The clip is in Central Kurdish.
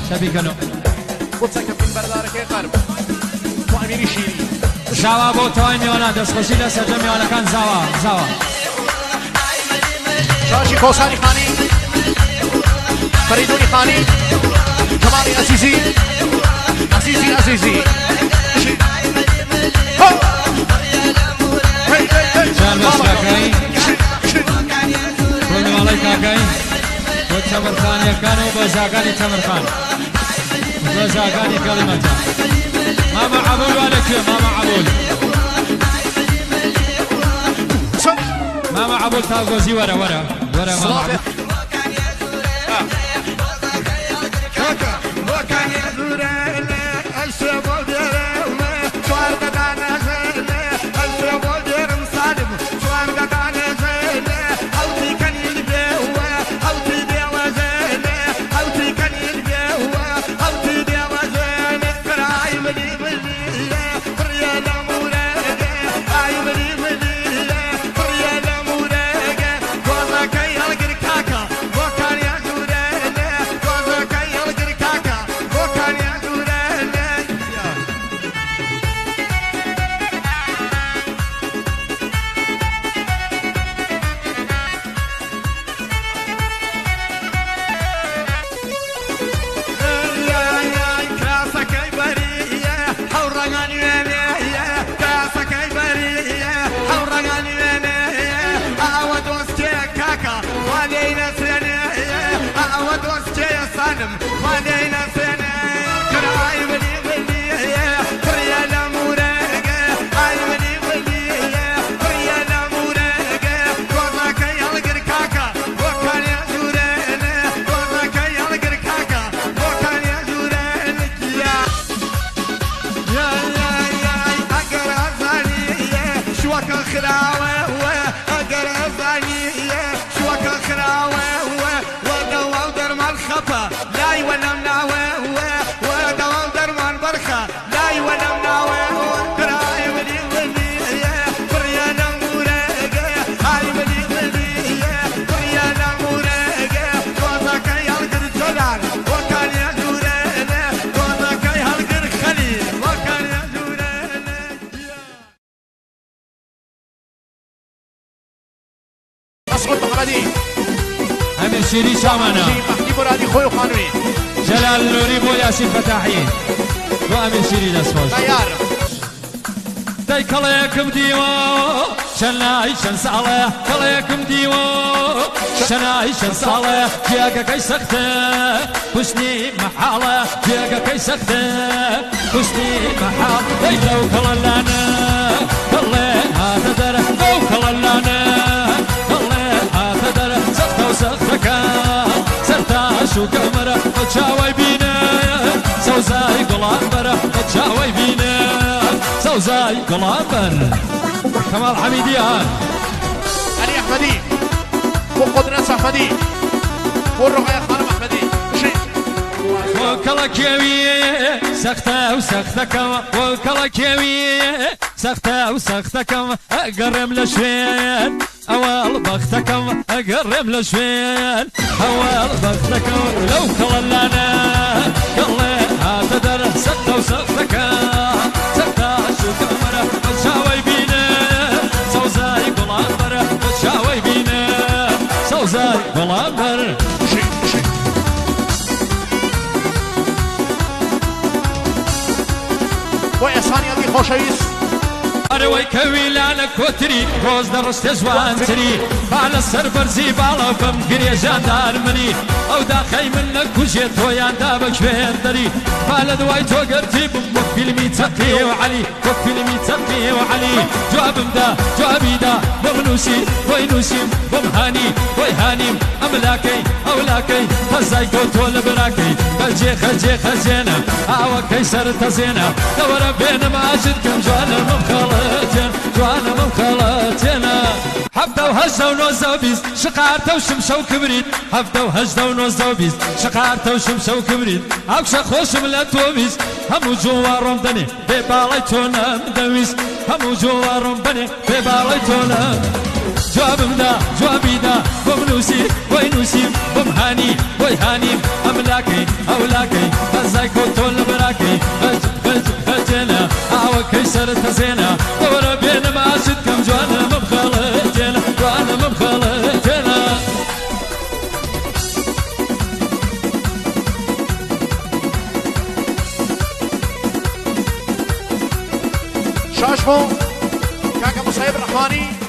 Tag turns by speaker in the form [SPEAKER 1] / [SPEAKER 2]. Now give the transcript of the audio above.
[SPEAKER 1] چەپی کەنۆ.
[SPEAKER 2] بۆ چەکە فیلمبەردارەکەی غەرب بۆ ئەمیری شیری.
[SPEAKER 1] زاوا بۆ تەوای میوانان، دەستخۆشی لە سەرجەم میوانەکان. زاوا زاوا.
[SPEAKER 2] شاشی کۆساری خانی، فەریدونی خانی، کەماڵی ئەزیزی، ئەزیزی ئەزیزی. هەی هەی هەی.
[SPEAKER 1] جار بەس کاکایی بۆ نواڵەی کاکایی، بۆ تەمرخانیەکان و بۆزاکانی تەمرخان، بۆزاکانی کەڵیمەتە. مامە عەبول وا لەکوێ؟ مامە عەبول، مامە عەبول تاگۆزی، وەرە وەرە وەرە مامە عەبول.
[SPEAKER 3] کاکە بۆکانی زورێنێ ئەشێ بۆ دێرمێ چواردەدانە ژێنێ، ئەشێ بۆ دێرم سالم چواردەدانە ژێنێ، ئەوتی کەنیل بێوە ئەوتی دێوە ژێنێ، ئەوتی کەنیل بێوە ئەوتی دێوە ژێنێ. کرای ملی ملیە بڕیە لە مورەگە، ئای ملی ملیە بڕیە لە مورەگە، گۆزەکەی هەڵگر کاکە بۆکانیا ژوورێنێ، گۆزەکەی هەڵگر کاکە بۆکانیا ژوورێنێ. کراسەکەی بەریە هەو ڕەنگان وێنەیە، کراسەکەی بەریە هەو ڕەنگان وێنەیە، ئەوە دۆستێ کاکە خوا لێی نەسێنێ، ئەوە دۆستێ سالم خوا لێی نەسێنێ. کرای ملی ملیە بڕیە لە مورەگە، ئای ملی ملیە بڕیە لە مورەگە، گۆزەکەی هەڵگر کاکە بۆکانیا ژوورێنێ، گۆزەکەی هەڵگر کاکە بۆکانیا ژوورێنێ. یا یا یا یا ئەگەر ئەزانیە شوەکە خراوە، ئەگەر ئەزانیە شوەکە خراوە، وەدەوا و دەرمان خەپە لای وەلەم ناوە، وەدەوا و دەرمان بەرخە لای وەلەم ناوە. کرای ملی ملیە بڕیە لە مورەگە، ئای ملی ملیە بڕیە لە مورەگە، گۆزەکەی هەڵگر جۆلان بۆکانیا ژوورێنێ، گۆزەکەی هەڵگر خەلیل بۆکانیا ژوورێنێ.
[SPEAKER 2] مەسعود محەممەدی.
[SPEAKER 1] ئەمیر شیری چاوانە.
[SPEAKER 2] مەهدی مرادی خۆی و خانوی.
[SPEAKER 1] جەلال نوری بۆ یاسین فەتاحی، بۆ ئەمیر شیری دەستخۆش.
[SPEAKER 2] تەیار.
[SPEAKER 1] دەی کەڵێکم دیوە چەنای چەند ساڵێ، کەڵێکم دیوە چەنای چەند ساڵێ، جێگەکەی سەختە کوشتنی مەحاڵە، جێگەکەی سەختە کوشتنی مەحاڵ. دەی لەو کەڵەلانە کەڵێ هاتە دەرە، لەو کەڵەلانە کەڵێ هاتە دەرە، سەختە و سەختەکە سەرتاش و کەمەرە، بە چاوەی بینە سەوزای گوڵان بەرە، بە چاوەی بینە سەوزای گوڵان بەر. کەماڵ حەمیدیان.
[SPEAKER 2] عەلی ئەحمەدی بۆ قودرەت ئەحمەدی، بۆ ڕقەیە خانم ئەحمەدی.
[SPEAKER 1] بۆ کەڵە کێوی سەختە و سەختەکەم، بۆ کەڵە کێوی سەختە و سەختەکەم، ئەگەڕێم لە شوێن ئەوەڵ بەختەکەم، ئەگەڕێم لە شوێن ئەوەڵ بەختەکەم، لەو کەڵەلانە کەڵێ هاتە دەرە، سەختە و سەختەکە سەرتاش و کەمەرە، بە چاوەی بینە سەوزای گوڵان بەرە، بە چاوەی بینە سەوزای گوڵان بەر.
[SPEAKER 2] بۆ ئێسانی ئەڵی خۆشەویست.
[SPEAKER 1] ئەرەوەی کەویلانە کۆتری ڕۆژ دەڕستێ جوانتری، با لەسەر بەرزی باڵە بم گرێژاندار منی، ئەو داخەی من نەکوژێ تۆیاندا بە کوێندەری، با لە دوای تۆ گەرتی بم وەک فیلمی چەقی و عەلی، وەک فیلمی چەقی و عەلی. جوابم دا جوابی دا، بۆم نووسی بۆی نووسیم، بۆم هانی بۆی هانیم، ئەملاکەی ئەولاکەی خەزای کەوتۆ لە براکەی، خەجێ خەجێ خەجێنە ئاوەکەی سەر تەزێنە، دەوەرە بێنم ئاژت کەم جوانە مم خەڵەتێن، جوانە مم خەڵەتێنە. 17 و 18 و 19 و 20 شقارتە و شمشە و کبریت، 17 و 18 و 19 و 20 شقارتە و شمشە و کبریت، ئاوکشە خۆشم لە تۆ ویست، هەموو جوواڕۆم دەنێ بێ باڵای تۆ نەمدەویست، هەموو جوواڕۆم بەنێ بێ باڵای تۆ نەم. جوابم دا جوابی دا، بۆم نووسی بۆی نووسیم، بۆم هانی بۆی هانیم، ئەملاکەی ئەولاکەی. کەوتۆ لە بەراکەی خەج خەج خەجێنە ئاوەکەی سەر تەزێنە وەرە بێنە ماچت کەم جوانە مەمخەڵەتێنە جوانە مەمخەڵەتێنە.
[SPEAKER 2] شاش بۆ کاکە مسایب ڕەحمانی.